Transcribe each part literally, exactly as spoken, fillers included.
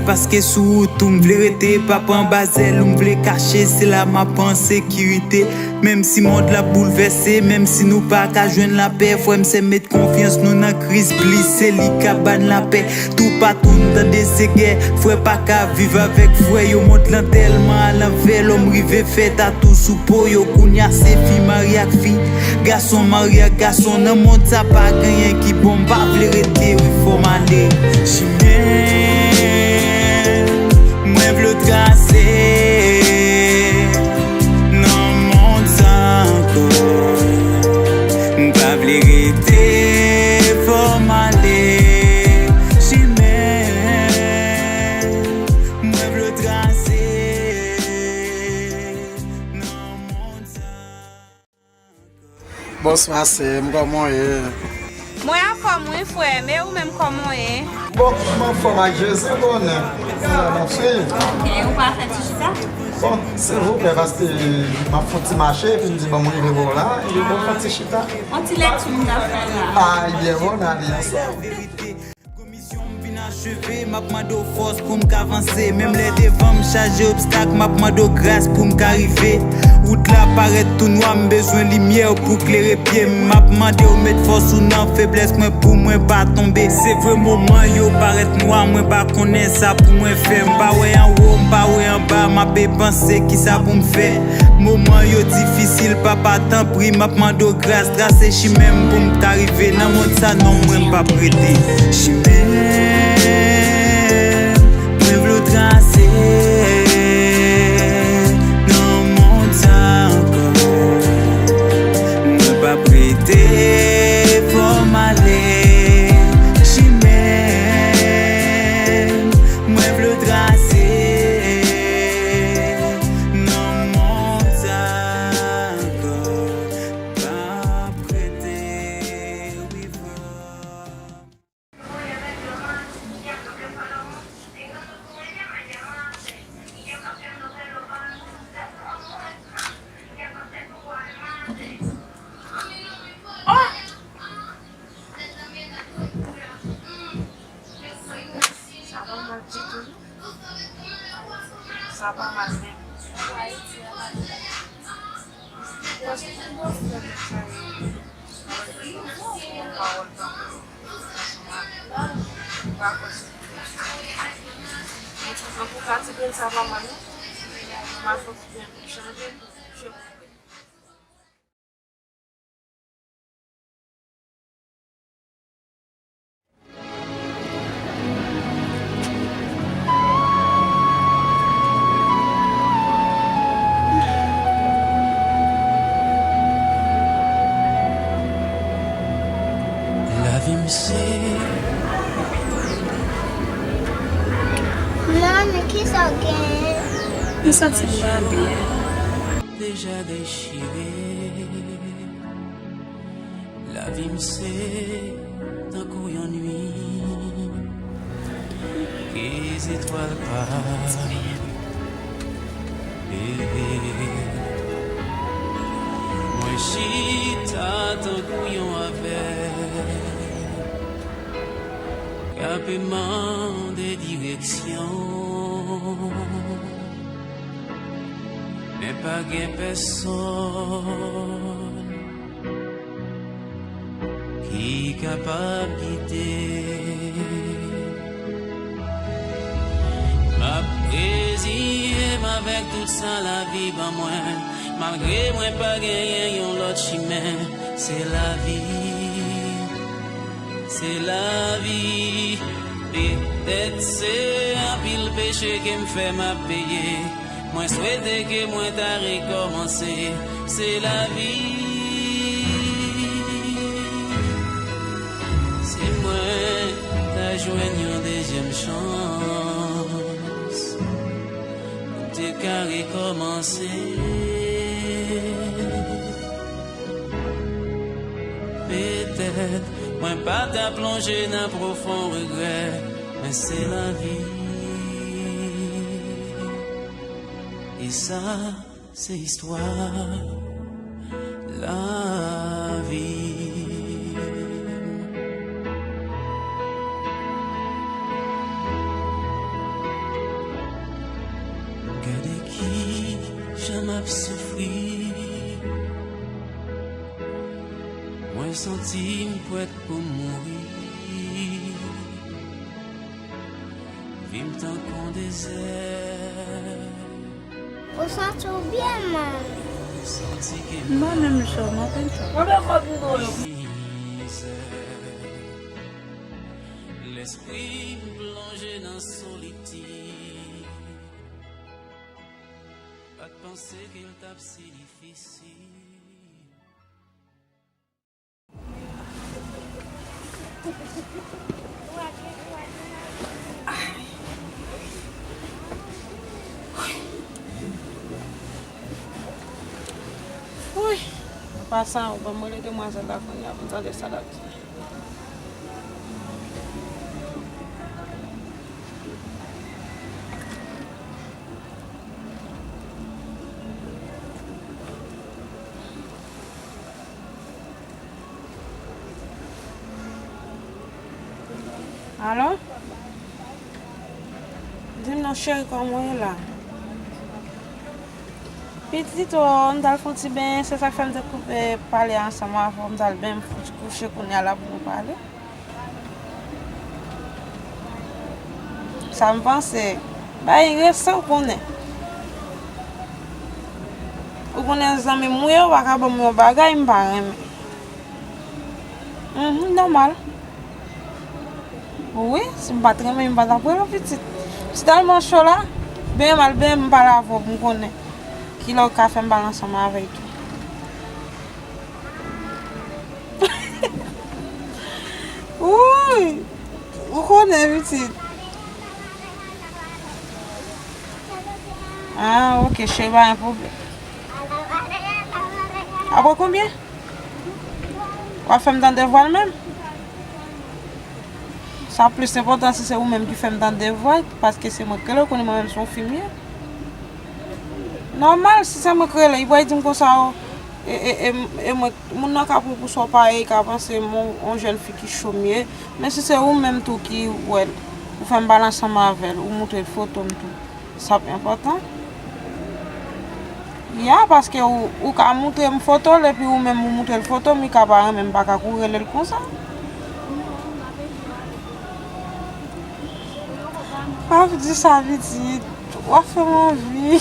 Paske sou wout ou m vle rete, pa pran anba zèl ou m vle kache, se la m ap an sekirite. Menm si mond la boulvèse, menm si nou pa ka jwenn lapè, frè m, sè m, met konfyans nou nan Kris plis, se li k ap ban lapè. Toupatou n tande se gè, frè pa ka viv avèk frè, yo mond lan tèlman alanvè, lòm rive fè tatou sou po yo, kounya se fi marye ak fi, gason marye ak gason, nan mond sa pa gen anyen ki bon, m pa vle rete, wi, fò m ale. Chimen mwen vle w trase nan mond sa ankò, m pa vle rete, fò m ale. Chimen mwen vle w trase nan mond sa. Bonswa sè m, kòman w ye? Mwen anfòm wi frè m, e ou menm kòman w ye? Bon, m anfòm ak Jezi, ou konnen. Sa n ap swiv. Ok, ou pa fè ti chita? Bon, silvouplè, paske m ap fè yon ti mache, epi m di, bon, m rive bò w la, epi bon, fè yon ti chita. Yon ti lekti m ta fè la. Ah, ebyen, bon, n ale ansanm. Gwo misyon m vin acheve, m ap mande w fòs pou m ka vanse. Menm lè devan m chaje obstak, m ap mande w gras pou m ka rive. Wout la parèt tou nwa, m bezwen limyè w pou klere pye m. M ap mande w met fòs ou nan feblès mwen pou mwen pa tonbe. Se vre moman yo parèt nwa, mwen pa konnen sa pou mwen fè. M pa wè anwo, m pa wè anba, m ape panse kisa pou m fè. Moman yo difisil, papa, tanpri, m ap mande w gras, trase chimen m pou m ka rive nan mond sa, non, mwen p ap rete. Chimen mwen vle w trase nan mond sa ankò, mwen p ap rete, fò m ale. Chimen mwen vle w trase nan mond sa ankò, p ap rete, wi, fò. Sa pa mal ditou, non. Sa pa mal menm. Paske pou yo fè nèg sa yo, yon pawòl tankou sa, m pa kwè se pou yo. Antouka, ti grenn sa pa mal, non. M a fè ti grenn pou chanje, pou chanje. Lavi m se. Mami, kisa w genyen? M santi m pa byen. Deja dechire. Lavi m se tankou yon nuit ke zetwal pa veye. Mwen chita tankou yon avèg k ape mande direksyon. Men pa gen pèsonn ki kapab gide. M ap reziye m avèk tout sa lavi ban mwen, malgre mwen pa genyen yon lòt chimen. Se lavi, se lavi. Petèt se anpil peche ke m fè m ap peye. Mwen swete ke mwen ta rekòmanse. Se lavi. Si mwen ta jwenn yon dezyèm chans, m te ka rekòmanse. Petèt mwen pa ta plonje nan pwofon regrè, men se lavi. E sa, se istwa lavi. Jan m ap soufri, mwen santi m prèt pou m mouri. Vi m tankou yon dezè. Ou santi w byen, manmi? Mwen menm, Jò, m anpil tan. Mizè. Lespri m plonje nan solitid. Pa t panse ke l t ap si difisil. Woy, apa sa, ou ban m rele demwazèl la kounye a pou m tande sa l ap di. Alo? Di m non, cheri, kòman w ye la? Pitit, o, m t al fè yon ti benyen, se sa k fè m te koupe pale ansanm avè w, m t al benyen, m fouti kouche, kounye a la pou nou pale. Sa m panse. Bagay resan, ou konnen. Ou konnen zanmi m ou ye, ou pa ka ban m yon bagay m pa renmen. Mhm, nòmal. Wi, si m pa t renmen, m pa t ap rele w pitit. M si tèlman cho la, benyen m al benyen m pale avè w pou m konnen kilè w ka fè m pale ansanm avè w tou. Woy! Ou konnen, pitit. Ah, ok, cheri, pa gen pwoblèm. Apre konbyen? W ap fè m tande vwa l menm? Sa plis enpòtan si se ou menm ki fè m tande vwa l, paske se mwen k rele, ou konnen mwen menm se yon fi m ye. Nòmal, si se mwen k rele, li pral di m konsa, o, e, e, e, e mwen, moun nan ka pran w pou sa w pa ye, li ka panse m yon, yon jèn fi ki cho m ye. Men si se ou menm tou ki wè l, ou fè m pale ansanm avè l, ou moutre l foto m tou, sa ap enpòtan. Ya, paske ou, ou ka moutre m foto l, epi ou menm ou moutre l foto m, li ka pa renmen m, m pa ka kouri rele l konsa. Pa di sa, pitit. W ap fè m anvi.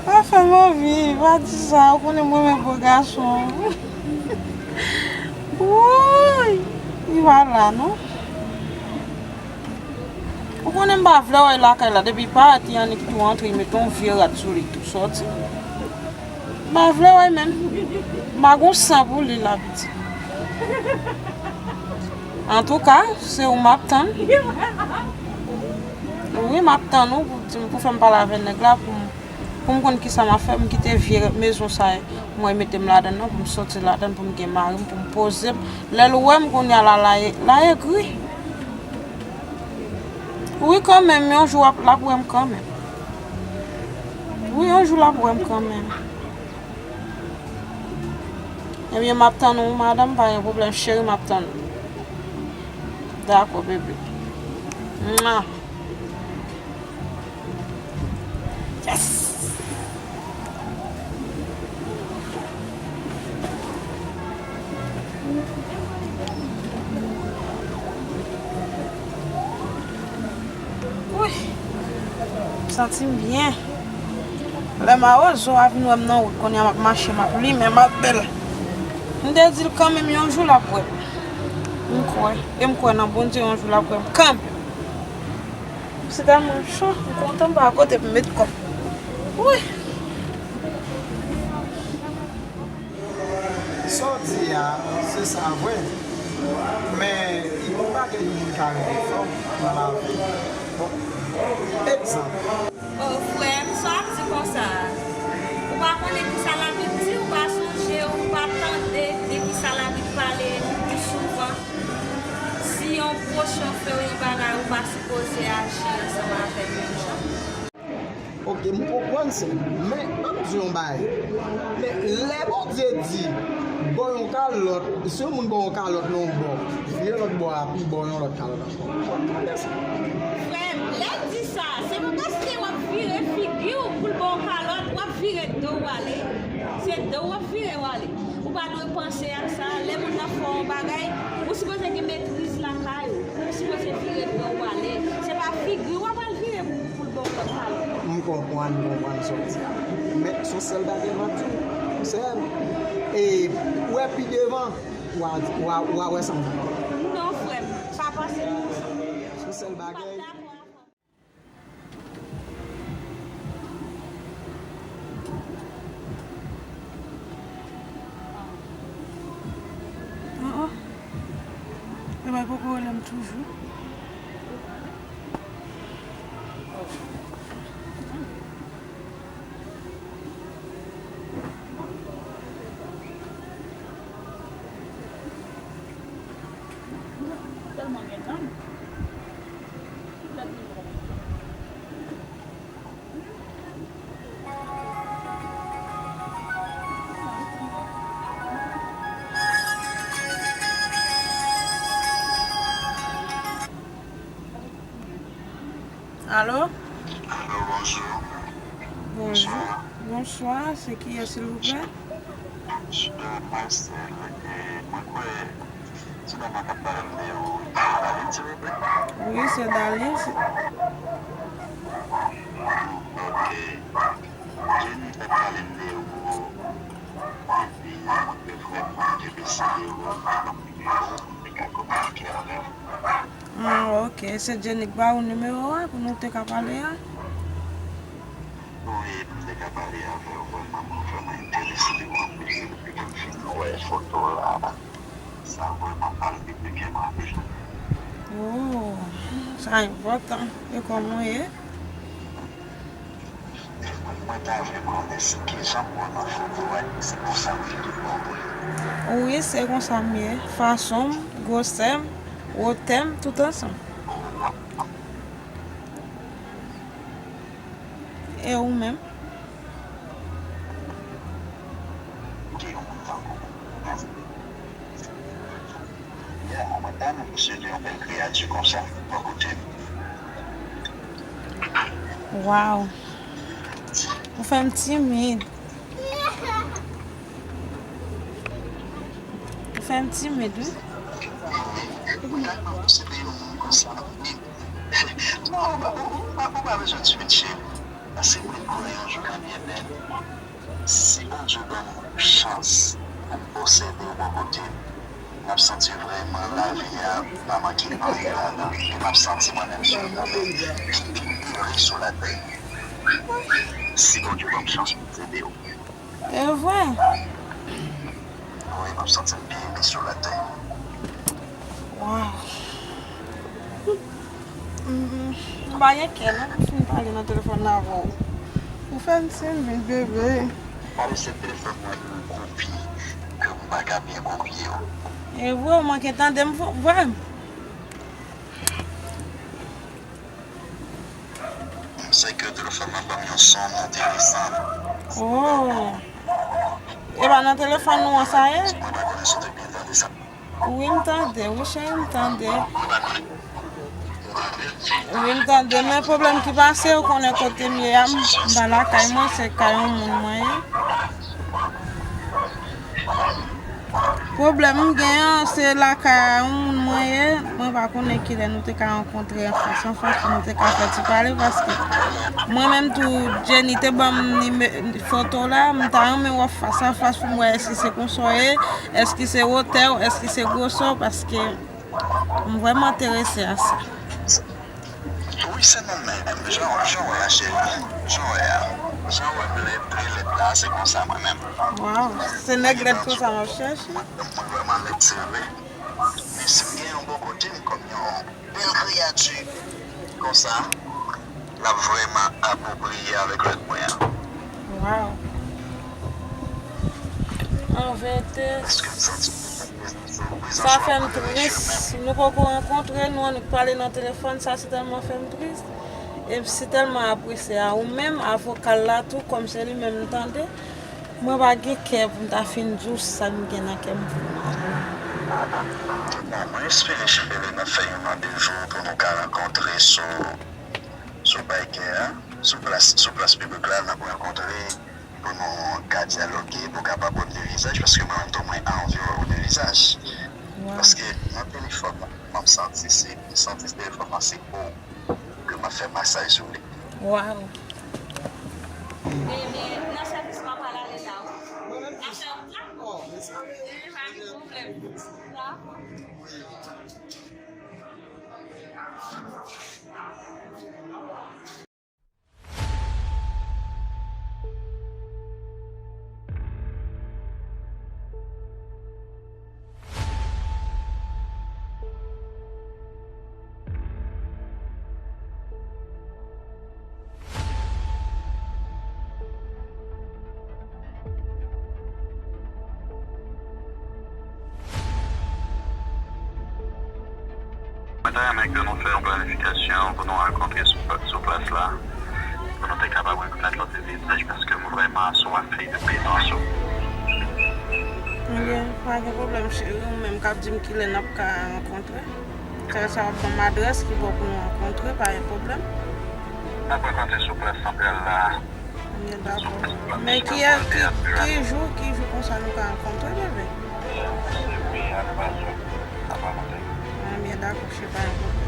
W ap fè m anvi. Pa di sa. Ou konnen m renmen bo gason. Woy! Li pa la, non. Ou konnen m pa vle wè l lakay la. Depi l parèt, li annik tou antre, li mete yon vye rad sou li tou sòti. M pa vle wè l menm. M pa gon san pou li la, pitit. Antouka, se ou m ap tann. Wi, m ap tann ou pou di m, pou fè m pale avè nèg la, pou m, pou m konn kisa m ap fè, m kite vye mezon sa, mwen mete m ladann nan, pou m soti ladann, pou m gen mari m, pou m poze m. Lè l wè m kounye a la, la, la egri. Wi, kanmenm, yon jou l ap, l ap wè m kanmenm. Wi, yon jou l ap wè m kanmenm. Ebyen, m ap tann ou, madanm, pa gen pwoblèm, cheri, m ap tann ou. Dakò, bebe. Mwa. Yes! Wi, m santi m byen. Lè mawozo a vin wè m nan wout, kounye a m ap mache, m ap limen, m ap bèl. M te di l kanmenm yon jou l ap wè m. M kwè. E m kwè nan Bondye, yon jou l ap wè m kanmenm. Se tèlman cho, m kontan m pa gen kote pou m met kò m. Wi. Sa w di a, se sa vre. Men, yon bagay moun ka rele fò nan lavi. Bon, egzanp. O, frè m, sa w ap di konsa a? Ou pa konnen kisa Labib di, ou pa sonje, ou pa tande de kisa Labib pale pi souvan? Si yon pwochen fè w yon bagay, ou pa sipoze aji ansanm avè l menm jan. Ok, m konprann sa. Men, ban m di yon bagay. Men, lè Bondye di, ba w yon kalòt, si yon moun ba w yon kalòt nan yon bò, vire lòt bò a, pi ba w yon lòt kalòt ankò. Frè m, lè l di sa, se pa paske w ap vire figi w Vire do w ale, se do w w ap vire w ale. Ou pa dwe panse a sa. Lè moun nan fè w yon bagay, ou sipoze gen metriz lakay ou. Ou sipoze vire do w ale. Se pa figi w w ap al vire pou, pou l ba w lòt pale. M konprann, m konprann sa w di a. Men, se yon sèl bagay m ap di w, sè m. E, ou wè pi devan, w a, w a, w a wè sa m di. Non, frè m, pa panse konsa. Se yon sèl bagay. Oh, oh. Yo bay poko rele m toujou. Tèlman gen nanm. Alo? Alo, bonjou. Bonjou. Bonswa. Bonswa, se kiyès, silvouplè? Euh, mwen, se, euh, mwen kwè, se non mwen k ap pale m de ou, Darline, silvouplè? Wi, se Darline. Ok. Jenny t ap pale m de ou, epi mwen te vrèman enterese de ou, ban m nimewo w pou m te ka kominike avè w. Ah, ok. Se Jenny k ba ou nimewo a pou nou te ka pale a? Wi, pou m te ka pale avè w, vrèman, mwen vrèman enterese de ou anpil, depi lè m fin wè foto w la. Sa vrèman palpite kè m anpil. Oh, sa enpòtan. E kòman w ye? Mwen ta vle konnen si kijan m wè nan foto a, se konsa m ye tout bon vre. Wi, se konsa m ye. Fason m, gwosè m, wotè m, tout ansanm. E ou menm? Ki yon moun tankou ou? Ya, mwen ta renmen posede yon bèl kreyati konsa bò kote m. Waw. Ou fè m timid. Ou fè m timid, wi. Mwen ta renmen posede yon moun konsa. Non, ou pa, ou, ou pa, ou pa bezwen timid, cheri. Paske mwen kwè yon jou ka vyen lè, si Bondye ban m chans pou m posede w bò kote m, m ap santi vrèman lavi a pa manke anyen ladan. E m ap santi mwen menm se yon moun ki pi ere sou latè. Si Bondye ban m chans pou m posede w. E vre? Wi, m ap santi m pi ere sou latè. Waw. M, m pa gen kè non pou m fin pale nan telefòn nan avè w. Ou fè m timid, bebe. Pale se telefòn mwen pou w kopi, ke m pa ka byen kopye w. E vre, w manke tande m vre, vre. Se ke telefòn nan ban m yon son enteresan. Oh. E pa nan telefòn nou an sa ye? Mwen pa konnen si w te byen tande sa. Wi, m tande. Wi, cheri, m tande. Wi, m tande. Men pwoblèm ki pase, ou konnen kote m ye a, m pa lakay mwen, se kay yon moun mwen ye. Pwoblèm m gen an, se lakay a yon moun mwen ye. Mwen pa konnen kilè nou te ka rankontre an fas an fas pou nou te ka fè ti pale, paske mwen menm tou, Jenny te ban m nime-, foto w la, m ta renmen wè w fas a fas pou m wè èske se konsa w ye, èske se wotè w, èske se gwosè w, paske m vrèman enterese a sa. Wi, se nou menm. Jan, jan w wè a, cheri. Jan w wè a. Jan w wè m lèd, trè lèd la, se konsa mwen menm. Waw, se nèg lèd konsa m ap chèche. Mwen, mwen vrèman lèd, se vre. Men si m gen yon bò kote m kòm yon bèl kreyati konsa, l ap vrèman apwopriye avèk lèd mwen an. Waw. An verite, sa fè m tris. Nou poko rankontre, nou annik pale nan telefòn, sa si tèlman fè m tris. E m si tèlman apresye a ou menm, a vokal la tou, kòm se li menm m tande. Mwen pa gen kè pou m ta fin di w sa m gen nan kè m pou ou. Bon, mwen espere, cheri, n ap fè youn an de jou pou nou ka rankontre sou, sou Bike a, sou plas, sou plas piblik la, n ap rankontre. Pou nou ka dyaloge, pou w kapab wè m de vizaj, paske mwen menm tou mwen anvi wè w de vizaj. Paske nan telefòn nan, m ap santi se, m santi se telefòn nan se ou ke m ap fè masaj sou li. Waw. Nan sèvis m ap al ale la wi. N ap fè yon plat. Pa gen pwoblèm. Mwen ta renmen ke nou fè yon planifikasyon pou nou rankontre sou, sou plas la, pou nou te kapab rekonèt lòt vizaj, paske m vrèman aswaf de prezans ou. Ebyen, pa gen pwoblèm, cheri. Ou menm k ap di m kilè n ap ka rankontre. Frè sa w ap ban m adrès ki bò pou nou rankontre, pa gen pwoblèm. N ap rankontre sou plas santral la. Ebyen, dakò. Men ki, ki, ki jou, ki jou konsa nou ka rankontre, bebe? Ebyen, dakò, cheri, pa gen pwoblèm.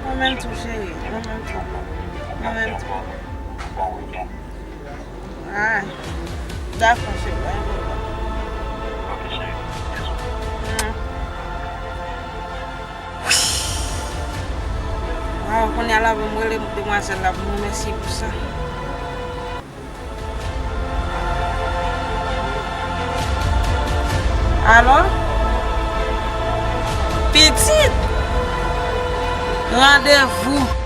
Mwen menm tou, cheri. Mwen menm tou. Mwen menm tou. Ah, dakò, cheri, pa gen pwoblèm. Ok, cheri. Bisou. Mm. Waw, kounye a la, bon, m rele demwazèl la pou m remèsye pou sa. Alo? Pitit! Randevou!